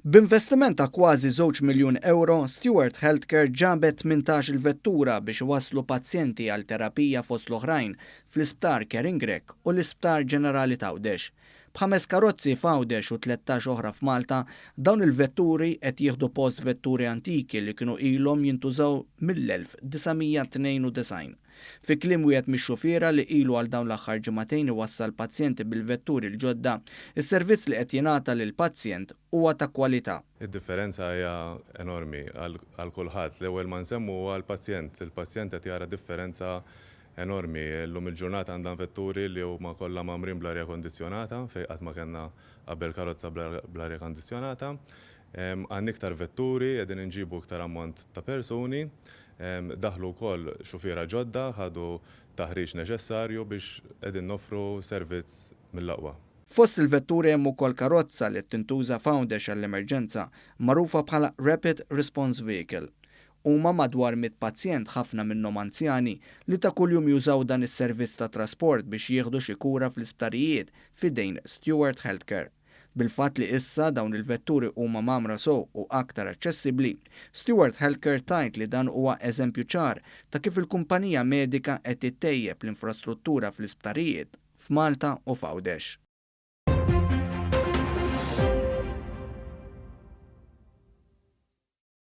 B'investiment ta' kważi żewġ miljun ewro, Steward Healthcare ġabet 18-il vettura biex iwasslu pazjenti għal terapija fost l-oħrajn fl-Isptar Karen Grech u l-Isptar Ġenerali t'Għawdex. B'ħames karozzi f'Għawdex u 13 oħra f'Malta, dawn il-vetturi qed jieħdu post vetturi antiki li kienu ilhom jintużaw mill-1992. Fi kliem wieħed mix-xufiera li ilu għal dawn l-aħħar ġimagħtejn iwassal pazjenti bil-vetturi l-ġodda, is-servizz li qed jingħata lill-pazjent huwa ta' kwalità. Id-differenza hija enormi għal kulħadd. L-ewwel ma nsemmu huwa l-pazjent. Il-pazjent qed jara differenza enormi. Illum il-ġurnata għandna vetturi li huma kollha mgħammrin bl-arja kondizzjonata fejn qatt ma kellna qabel karozza bl-arja kondizzjonata. Għandna iktar vetturi, qegħdin inġibu iktar ammont ta' persuni. Daħlu wkoll xufiera ġodda, ħadu taħriġ neċessarju biex qegħdin noffru servizz mill-aqwa. Fost il-vetturi hemm ukoll karozza li tintuża f'Għawdex għall-emerġenza, magħrufa bħala Rapid Response Vehicle. Huma madwar 100 pazjent, ħafna minnhom anzjani, li ta' kuljum jużaw dan is-servizz ta' trasport biex jieħdu xi kura fl-isptarijiet f'idejn Steward Healthcare. Bil-fatt li issa dawn il-vetturi huma mgħammra sew u aktar aċċessibbli, Steward Healthcare tgħid li dan huwa eżempju ċar ta' kif il-kumpanija medika qed ittejjeb l-infrastruttura fl-isptarijiet f'Malta u f'Għawdex.